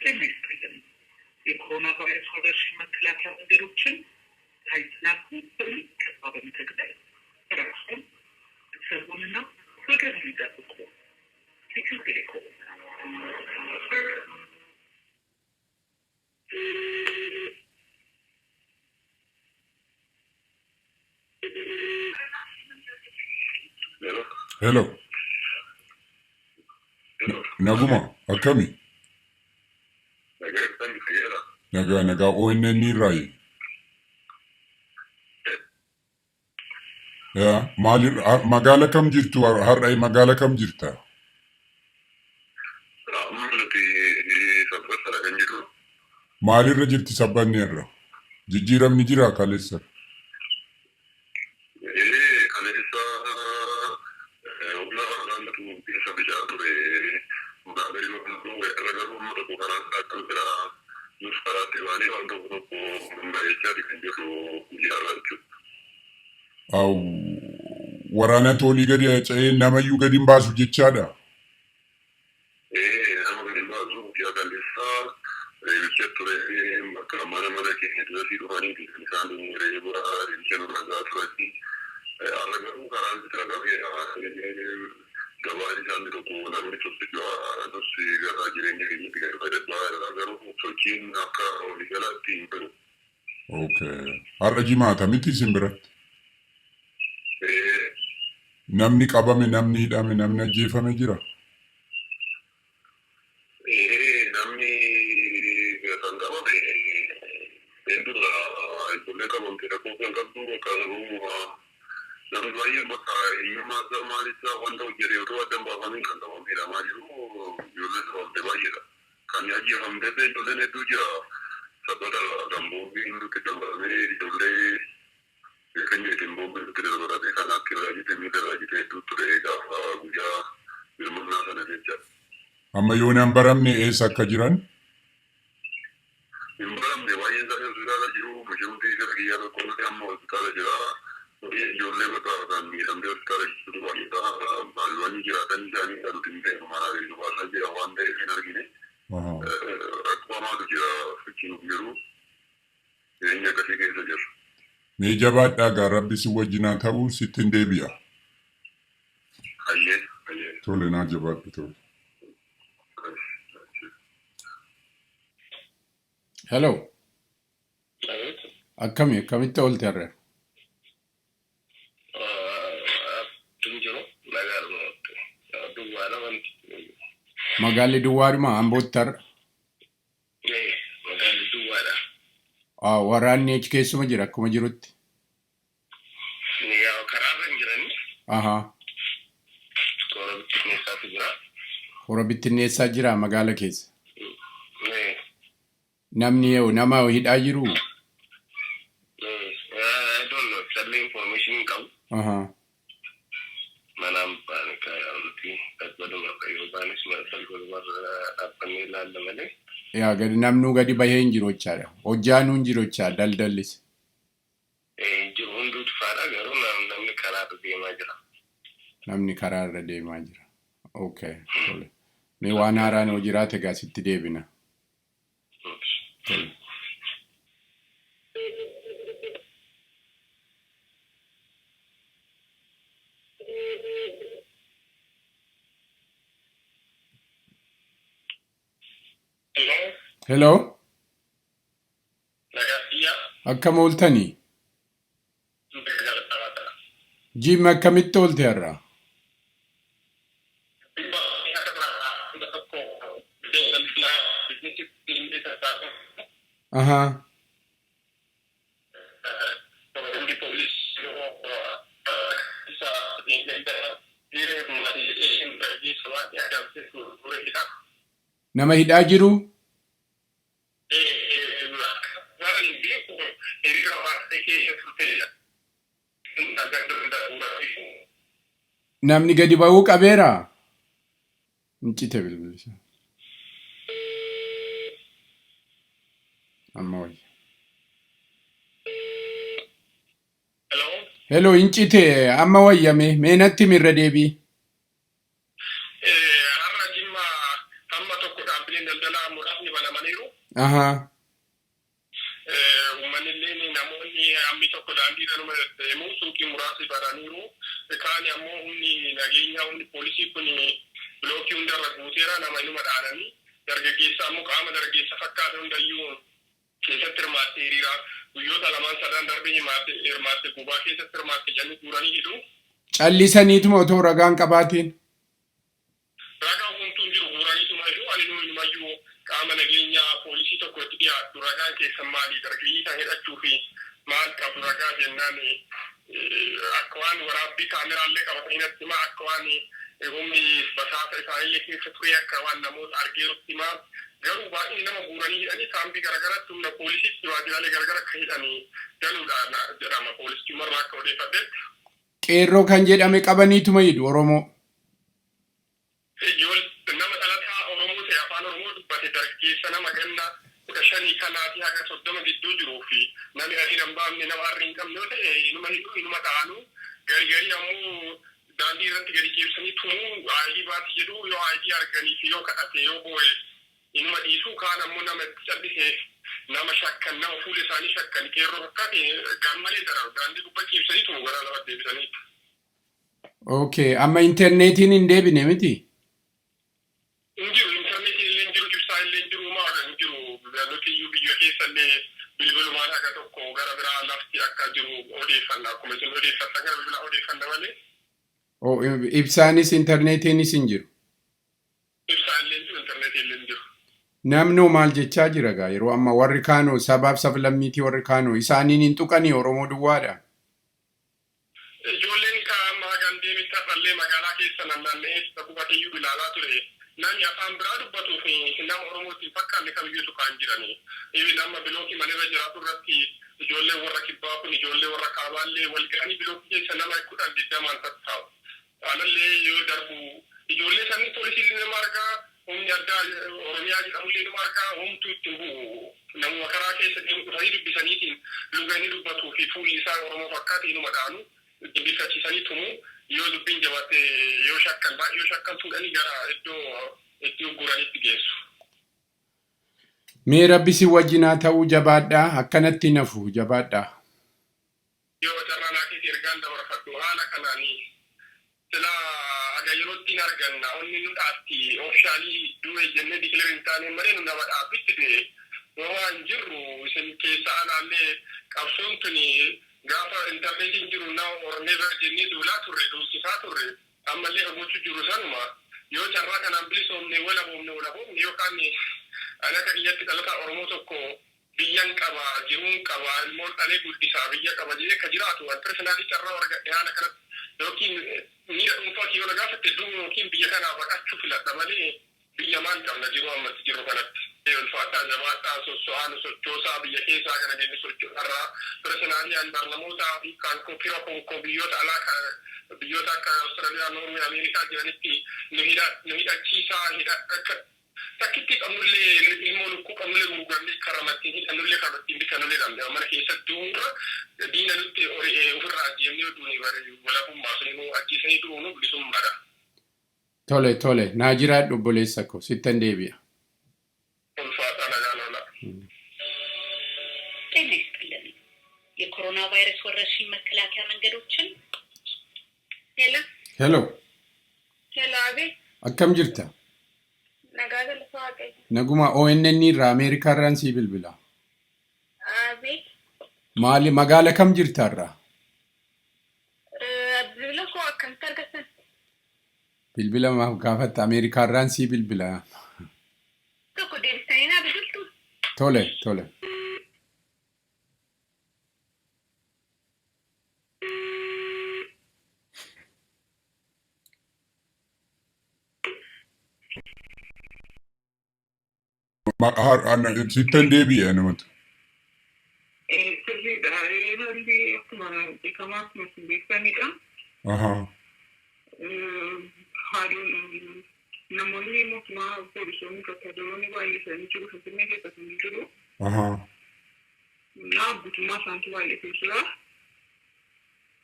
ጤና ይስጥልን። የኮሮና ቫይረስ ወረርሽኝ መከላከያ መንገዶችን ሳይዘናጉ በሚገባ በመተግበር ራስዎን፣ ቤተሰብዎንና ወገንዎን ይጠብቁ። ኢትዮ ቴሌኮም። Hello. Naguma, akkami? Nagaa nagaa, ONN irraayi. Yaa, maali magaala kam jirtu har'a, magaala kam jirta? Amma nuti Sabbatadha kan jiru. Maalirra jirti Sabbanni irra? Jijjiiramni jira kaleessa? Ee, kaleessa humna waraanaatu keessa bicaa ture. Magaalaa yeroo irra garuu amma tokko karaan kan jira. Nus karaatti baanee waan tokko tokko mari'achaati kan jirru guyyaarraa jechuudha. Aw, waraana toolii gadi ce'ee namayyuu gadi hin baasu jechaadha. Ee, nama gadi hin baasu. Guyyaa kaleessaa reebicha ture, bakka mana keenya duratti dhufanii kan isaan reeba reebicha nurra gahaa turanii. Har'a garuu karaan qabeera. Gabaan isaan tokko namni sosocho'aa, nus gara jireenya keenyatti gadi fayyadamaa, garuu sochiin akka waliigalaatti hin jiru. Okay. Har'a Jimaata miti isin biratti? Ee. Namni qabame, namni hidhame, namni ajjeefame jira? Ee, namni kan qabame hedduudha. Ijoollee qabamte rakkoo kan qabdu bakka namni baay'een bakka eenyummaa isaa, maal isaa, wanta hojjete otoo adda hin baafamiin kan qabamee hidhamaa jiru, ijoolleen qabamte baay'eedha. Kan ajjeefamte ijoolleen hedduu jira. Sabbata kan boombiin nutti dabalamee, ijoollee kan jedhin boombiin nutti dabalame, kan akka irraa jite, miila irraa jite hedduu ture gaafa guyyaa birmannaa sana jecha. Amma yoona hin baramne eessa akka jiran? Hin baramne, baay'een isaanii hospitaala jiru. Mucumti gara kiyyaa tokko illee amma hospitaala jira. Ijoollee bakka kan miidhamtee hospitaala jirtu baay'eedha. Maalwani jiraatan isaanii kan nuti hin beeknu, manaa gadi nu baasaa jira waan ta'eef hin argine. Rakkoo hamaatu jira, sochiin jiru. Jireenya akkasii keessa jirra. Mee jabaadhaa gaa, Rabbi si wajjinaa ta'uu, sitti hin deebi'a. Hayyee, hayyee. Tole, naa jabaadhu, tole. Hello. Akkami, akkamitti oolte har'a? Hin jiru, nagaadhuma oolte. Duwwaadha wanti. Magaalli duwwaadhuma Ambootti har'a? Ee, magaalli duwwaadha. Ah, waraanni achi keessuma jira akkuma jirutti. Yaa, karaarra hin jirani. Toora bittinneessaatu jira. Hora bittinneessaa jira magaala keessa. Ee. Namni yoo nama hidhaa jiru? Ee, I don't know. Sallee information hin qabu. Manaan baane nuti balbaluma yoo baanes balbaluma irra dhaabbannee ilaalla malee. Yaa, gadi namnuu gadi bahee hin jiru jechaadha. Hojjaanuu hin jiru jechaadha daldallis. Ee, jiru, hunduu cufaadha, garuu namni karaarra deemaa jira. Namni karaa irra deemaa jira. Okay, tole. Mee waan haaraan yoo jiraate egaa sitti deebina. Tole. Hello. Nagaa biyyaa. Akkam ooltanii? Jimma akkamitti oolte har'a? Nama hidhaa jiru? Namni gadi ba'uu qabeera? Hin cite bilbilli isaa. Amma wayya. Hello, hin cite, amma wayyame. Mee natti himi irra deebii. Har'a Jimma hamma tokko dhaabbileen daldalaa muraasni banamanii Ahaa. Uummanni illee namoonni hammi tokko daandiirra numa deemu suuqii muraasni baraniiru. Kaan ammoo humni nageenyaa humni poolisii kun bilookii hundarra guuteera nama inuma dhaananii dargaggeessa ammoo qaama dargaggeessa fakkaate hundayyuu keessatti hirmaatte hiriira guyyoota lamaan sadan darbee hirmaatte gubaa keessatti hirmaatte jedhanii guuranii hidhu. Callisaniituma otoo ragaan qabaatiin. Ragaa homtuu hin jiru guuraniituma hidhu ani inumayyuu qaama nageenyaa poolisii tokko itti dhiyaattu ragaan keessan maali dargaggeessa kan hidhachuu fi maal qabu ragaa jennaan akka waan waraabbii kaameraallee qabatanii natti himaa akka waan humni basaasa isaanillee keessa ture akka waan namoota argeerutti himaa garuu baay'ee nama guuranii hidhanii kaampii garagaraatti humna poolisiitti waajjiraalee garagara akka hidhanii galuudha jedhama poolisii marraa akka odeeffadhetti. Qeerroo kan jedhame qabaniituma hidhu Oromoo. Nama dhalataa Oromoo ta'e afaan Oromoo dubbate dargaggeessa nama ganna 15 kanaatii haga 30 gidduu jiruu fi namni hariira hin baafne nama harri hin qabne yoo ta'e inuma hidhu inuma dhaanu gari ammoo daandii irratti gadi ciibsanii tumuu ID baati jedhu yoo ID arganii fi yoo kadhate yoo boo'e inuma dhiisuu kaan ammoo nama itti callisee nama shakkan nama fuula isaanii shakkan qeerroo fakkaate garmalee dararu daandii gubbaa ciibsanii tumu gara lafa deebisanii. Okay, amma intarneetiin hin deebine miti? Hin jiru intarneetiin illee hin jiru ibsaa illee hin jiru maal hin jiru nuti iyyuu biyya keessa illee bilbilumaan haga tokko gara biraa lafti akka jiru odeeffanna akkuma isin odeeffattan gara bilbilaa odeeffanna malee. Oh, ibsaanis intarneetiinis hin jiru. Ibsaa illee hin jiru intarneetiin illee hin jiru. Namnoo maal jechaa jira gaa yeroo amma warri kaanoo sabaaf sablammiitii warri kaanoo isaaniin hin tuqanii Oromoo duwwaadha. Ijoolleen amma hagan deemitti har'allee magaalaa keessa naanna'ee qubateeyyuu ilaalaa ture. Namni afaan biraa dubbatuu fi nama Oromootti hin fakkaanne kamiyyuu tuqaan jirani. Even amma bilookii manirra jiraatu irratti ijoolleen warra kibbaa kun ijoollee warra kaabaallee wal ga'anii bilookii keessa nama 10 20 tattaa'u. Anallee yoo darbu ijoollee sanni poolisiin nama argaa humni addaa Oromiyaa jedhamullee nama argaa homtuu ittiin bu'u. Namuma karaa keessa deemu dhufanii dubbisaniitiin luga inni dubbatuu fi fuulli isaa Oromoo fakkaate inuma dhaanu dubbifachiisanii tumu yoo dubbiin jabaatte yoo shakkan baay'ee yoo shakkan fuudhanii gara iddoo itti ugguranitti geessu. Mee rabbi si wajjin haa ta'uu jabaadhaa akkanatti nafu jabaadhaa. Yoo carraa naa keetii ergaan dabarfadhu haala kanaanii sila aga yerootti hin arganna onni nu dhaatti oofishaalii du'e jennee declare hin taane malee nu nama dhaabbitti du'e homaa hin jirru isin keessa alaallee qabsoon tuni gaafa intarneetiin jiru now or never jennee duulaa turre duulchisaa turre ammallee ka gochuu jiru sanuma yoo carraa kanaan bilisoomne walaboomne walaboomne yookaan ani akka kiyyatti dhalataa Oromoo tokko biyyan qaba jiruun qaba ilmoon dhalee guddisaa biyya qaba jedhee akka jiraatu an personally carraa argadhe haala kanatti yookiin miira dhuunfaa kiyyoo na gaafatte du'u yookiin biyya kanaa baqachuu filadha malee biyya maal qabna jiruu ammatti jiru kanatti. Ulfaadhaa jabaadhaa sosso'aa nu sochoosaa biyya keessaa kana jenne socho'arraa personally an barnamoota fi kan fira konkoo biyyoota alaa biyyoota akka Awustiraaliyaa, Noorwee, Ameerikaa jiranitti nu hidhachiisaa akka takkitti qabnullee ilmoo lukkuu qabnullee gurgurannee karaa ittiin hidhannullee karaa ittiin bitannullee dhabne mana keessatti du'uurra diina nutti ofirraa ajjeefnee duuni walabummaa sun ajjeesanii du'uunu bilisummaadha. Tole tole naa jiraadhu obboleessa koo sittan deebi'a. Ulfaataa nagaa loola. ጤና ይስጥልን። የኮሮና ቫይረስ ወረርሽኝ መከላከያ መንገዶችን Hello. Hello. Hello, Abeet. Akkam jirta? Nagaa galata Waaqayyo. Naguma ONN irraa Ameerikaa irraan sii bilbila. Abeet. Maali magaala kam jirta irraa? Bilbila koo akkamitti argattan? Bilbila maaf gaafatta Ameerikaa irraan sii bilbila. Tokko deebistanii naa bilbiltu? Tole tole. Sittan deebi'e namatti. Sirriidha. Haalli akkuma beekamaa akkuma isin beektanidha. Ahaa. Haalli namoonni mootummaa poolisoonni wattaadaroonni baay'isanii jiru Finfinnee keessatti ni jiru. Ahaa. Naa guutummaa isaantu baay'atee jira.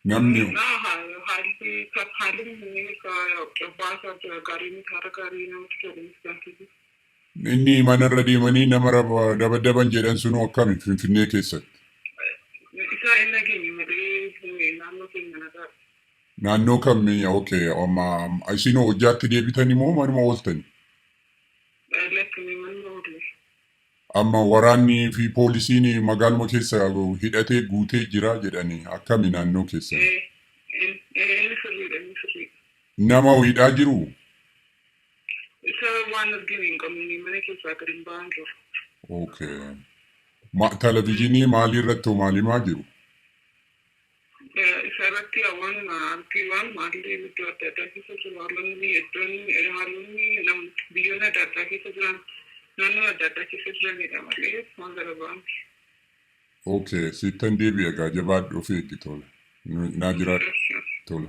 Namni Naa haalli haalli inni qophaa'aa jira gaarii miti haala gaarii namatti tolu miti. Inni manarra deemanii nama dabaddaban jedhan sunuu akkami Finfinnee keessatti? Isaa hin nageenye malee naannoo keenya nagaadha. Naannoo kamii? Okay, amma isin hojjaatti deebitanii moo manuma ooltani? Lakkini manuma oolle. Amma waraanni fi poolisiin magaaluma keessa hidhatee guutee jira jedhanii akkami naannoo keessan? Inni sirriidha, inni sirriidha. Nama hidhaa jiru? Isa waan arginu hin qabnu, mana keessaa gadi hin ba'an jiru. Okay. Televezyiinii maalii irratti hoo maal himaa jiru? Isa irratti waan argi waan maallee iddoo adda addaa keessa jiru, haalonni iddoon haalonni biyyoonni adda addaa keessa jiran, naannoo adda addaa keessa jiranidha malee waan gara ba'an. Okay, sittan deebi'a egaa, jabaadhu, of eeggi, tola. Naa jiraadhu, tola.